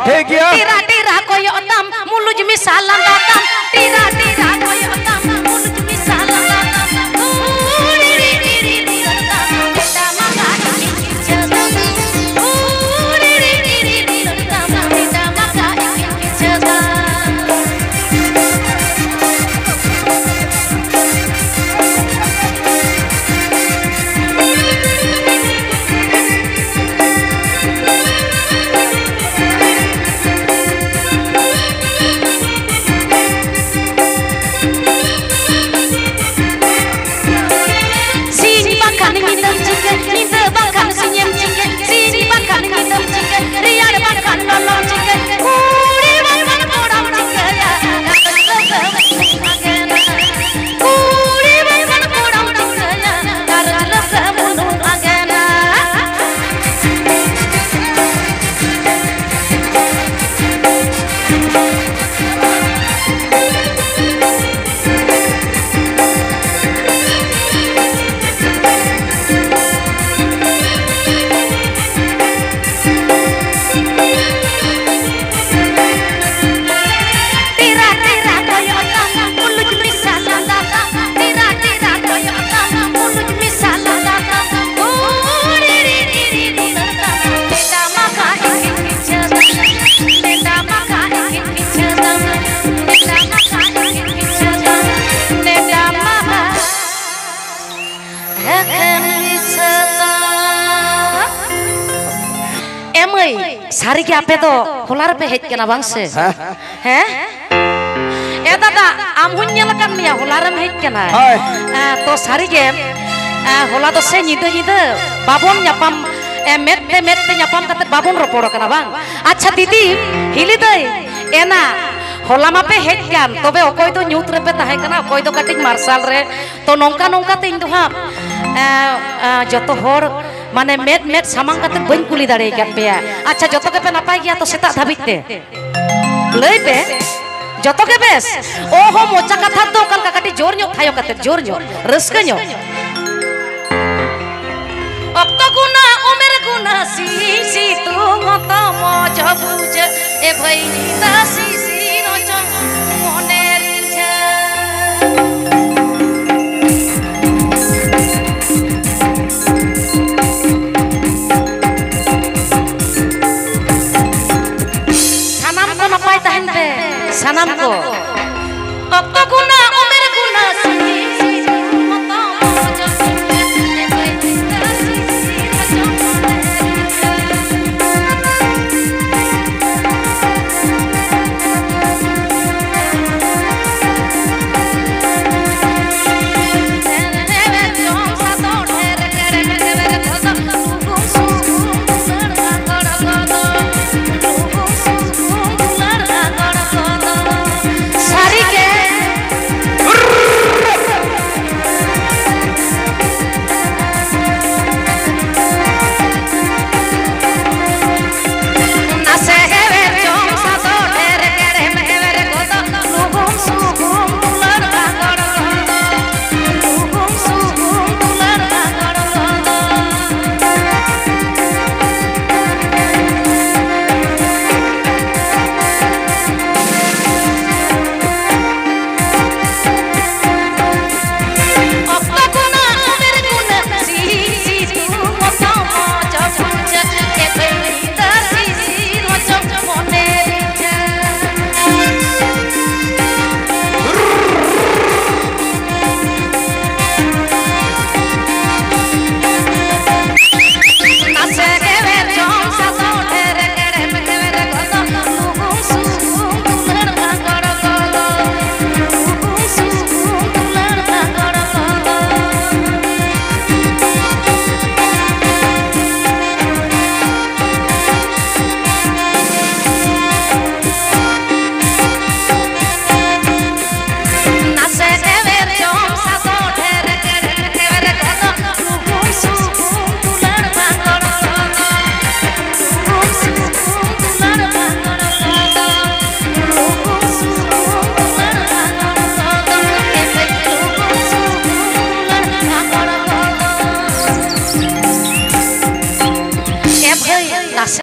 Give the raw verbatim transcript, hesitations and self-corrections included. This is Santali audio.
ᱴᱷᱤᱠ ᱜᱮᱭᱟ᱾ ᱴᱤᱨᱟ ᱴᱤᱨᱟ ᱠᱚᱭᱚᱜ ᱛᱟᱢ, ᱢᱩᱞᱩᱡ ᱢᱮᱥᱟ ᱞᱟᱸᱫᱟ ᱛᱟᱢ᱾ ᱴᱤᱨᱟ ᱴᱤᱨᱟ ᱠᱚᱭᱚᱜ ᱛᱟᱢ, ᱢᱩᱞᱩᱡ ᱢᱮᱥᱟ ᱞᱟᱸᱫᱟ ᱛᱟᱢ᱾ ᱩᱲᱤ ᱨᱤ ᱨᱤ ᱨᱤ ᱨᱤ ᱛᱟᱢ, ᱢᱮᱛᱟᱢᱟ ᱠᱟᱹᱴᱤᱡ ᱤᱧ ᱵᱩᱡᱷᱟᱹᱣ ᱫᱟ᱾ ᱩᱲᱤ ᱨᱤ ᱨᱤ ᱨᱤ ᱨᱤ ᱛᱟᱢ, ᱢᱮᱛᱟᱢᱟ ᱠᱟᱹᱴᱤᱡ ᱤᱧ ᱵᱩᱡᱷᱟᱹᱣ ᱫᱟ᱾ ᱥᱤᱧ ᱵᱟᱝᱠᱷᱟᱱ ᱧᱤᱫᱟᱹᱢ ᱪᱤᱠᱟᱹ, ᱧᱤᱫᱟᱹ ᱵᱟᱝᱠᱷᱟᱱ ᱥᱤᱧᱮᱢ ᱪᱤᱠᱟᱹ, ᱥᱤᱧ ᱵᱟᱝᱠᱷᱟᱱ ᱧᱤᱫᱟᱹᱢ ᱪᱤᱠᱟᱹ, ᱨᱮᱭᱟᱲ ᱵᱟᱝᱠᱷᱟᱱ ᱞᱚᱞᱚᱢ ᱪᱤᱠᱟᱹ, ᱠᱩᱲᱤ ᱵᱟᱝᱠᱷᱟᱱ ᱠᱚᱲᱟᱢ ᱪᱤᱠᱟᱹᱭᱟ? ᱠᱩᱲᱤ ᱵᱟᱝᱠᱷᱟᱱ ᱠᱚᱲᱟᱢ ᱪᱤᱠᱟᱹᱭᱟ? ᱜᱷᱟᱨᱚᱸᱡᱽ ᱨᱟᱹᱥᱠᱟᱹ ᱵᱩᱞᱩᱝ ᱟᱜᱮᱱᱟ᱾ ᱴᱤᱨᱟ ᱴᱤᱨᱟ ᱠᱚᱭᱚᱜ ᱛᱟᱢ, ᱢᱩᱞᱩᱡ ᱢᱮᱥᱟ ᱞᱟᱸᱫᱟ ᱛᱟᱢ᱾ ᱴᱤᱨᱟ ᱴᱤᱨᱟ ᱠᱚᱭᱚᱜ ᱛᱟᱢ, ᱢᱩᱞᱩᱡ ᱢᱮᱥᱟ ᱞᱟᱸᱫᱟ ᱛᱟᱢ᱾ ᱩᱲᱤ ᱨᱤ ᱨᱤ ᱨᱤ ᱨᱤ ᱛᱟᱢ, ᱢᱮᱛᱟᱢᱟ ᱠᱟᱹᱴᱤᱡ ᱤᱧ ᱵᱩᱡᱷᱟᱹᱣ ᱫᱟ᱾ ᱢᱮᱛᱟᱢᱟ ᱠᱟᱹᱴᱤᱡ ᱤᱧ ᱵᱩᱡᱷᱟᱹᱣ ᱫᱟ᱾ ᱢᱮᱛᱟᱢᱟ ᱠᱟᱹᱴᱤᱡ ᱤᱧ ᱵᱩᱡᱷᱟᱹᱣ ᱫᱟ᱾ ᱢᱮᱛᱟᱢᱟ ᱮᱠᱷᱮᱱ ᱢᱤᱫ ᱥᱮᱛᱟ᱾ ᱮ ᱢᱟᱹᱭ, ᱥᱟᱹᱨᱤᱜᱮ ᱟᱯᱮ ᱫᱚ ᱦᱚᱞᱟ ᱨᱮᱯᱮ ᱦᱮᱡ ᱠᱟᱱᱟ ᱵᱟᱝ ᱥᱮ? ᱦᱮᱸ? ᱦᱮᱸ? ᱮ ᱫᱟᱫᱟ, ᱟᱢ ᱦᱚᱸᱧ ᱧᱮᱞ ᱟᱠᱟᱫ ᱢᱮᱭᱟ, ᱦᱚᱞᱟ ᱨᱮᱢ ᱦᱮᱡ ᱠᱟᱱᱟ᱾ ᱦᱳᱭ᱾ ᱮ, ᱛᱚ ᱥᱟᱹᱨᱤᱜᱮ, ᱮ, ᱦᱚᱞᱟ ᱫᱚ ᱥᱮ ᱧᱤᱫᱟᱹ ᱧᱤᱫᱟᱹ ᱵᱟᱵᱚᱱ ᱧᱟᱯᱟᱢ, ᱮ, ᱢᱮᱫ ᱛᱮ ᱢᱮᱫ ᱛᱮ ᱧᱟᱯᱟᱢ ᱠᱟᱛᱮ ᱵᱟᱵᱚᱱ ᱨᱚᱯᱚᱲ ᱠᱟᱱᱟ ᱵᱟᱝ? ᱟᱪᱪᱷᱟ ᱫᱤᱫᱤ, ᱦᱤᱞᱤ ᱫᱟᱹᱭ, ᱮᱱᱟ ᱦᱚᱞᱟ ᱢᱟᱯᱮ ᱦᱮᱡ ᱠᱟᱱ, ᱛᱚᱵᱮ ᱚᱠᱚᱭ ᱫᱚ ᱧᱩᱛ ᱨᱮᱯᱮ ᱛᱟᱦᱮᱸ ᱠᱟᱱᱟ, ᱚᱠᱚᱭ ᱫᱚ ᱠᱟᱹᱴᱤᱡ ᱢᱟᱨᱥᱟᱞ ᱨᱮ, ᱛᱚ ᱱᱚᱝᱠᱟ ᱱᱚᱝᱠᱟ ᱛᱮ ᱤᱧ ᱫᱚ ᱦᱟᱸᱜ, ᱮ, ᱮ, ᱡᱚᱛᱚ ᱦᱚᱲ ᱢᱟᱱᱮ ᱢᱮᱫ ᱢᱮᱫ ᱥᱟᱢᱟᱝ ᱠᱟᱛᱮ ᱵᱟᱹᱧ ᱠᱩᱞᱤ ᱫᱟᱲᱮ ᱟᱠᱟᱫ ᱯᱮᱭᱟ᱾ ᱟᱪᱪᱷᱟ, ᱡᱚᱛᱚ ᱜᱮᱯᱮ ᱱᱟᱯᱟᱭ ᱜᱮᱭᱟ ᱛᱚ ᱥᱮᱛᱟᱜ ᱫᱷᱟᱹᱵᱤᱡ ᱛᱮ? ᱞᱟᱹᱭ ᱯᱮ, ᱡᱚᱛᱚ ᱜᱮ ᱵᱮᱥ? ᱚ ᱦᱚᱸ, ᱢᱚᱪᱟ ᱠᱟᱛᱷᱟ ᱫᱚ ᱚᱠᱟ ᱞᱮᱠᱟ? ᱠᱟᱹᱴᱤᱡ ᱡᱳᱨ ᱧᱚᱜ ᱛᱷᱟᱭᱚ ᱠᱟᱛᱮ, ᱡᱳᱨ ᱧᱚᱜ, ᱨᱟᱹᱥᱠᱟᱹ ᱧᱚᱜ᱾ ᱚᱠᱛᱚ ᱜᱩᱱᱟ ᱚᱢᱮᱨ ᱜᱩᱱᱟ ᱥᱤᱧ ᱥᱤᱛᱩᱝ ᱦᱚᱸᱛᱚ ᱢᱚᱡᱽ ᱵᱩᱡᱷᱟᱹᱜ᱾ ᱮ ᱵᱷᱟᱹᱭ, ᱫᱟᱥᱤ ᱥᱤᱨᱚᱡᱚᱱ ᱢᱚᱱᱮ ᱨᱤᱡᱷᱟᱹᱣ᱾ ᱥᱟᱱᱟᱢ ᱠᱚ ᱱᱟᱯᱟᱭ ᱛᱟᱦᱮᱱ ᱯᱮ, ᱥᱟᱱᱟᱢ ᱠᱚ᱾ ᱚᱠᱛᱚ ᱠᱷᱚᱱᱟᱜ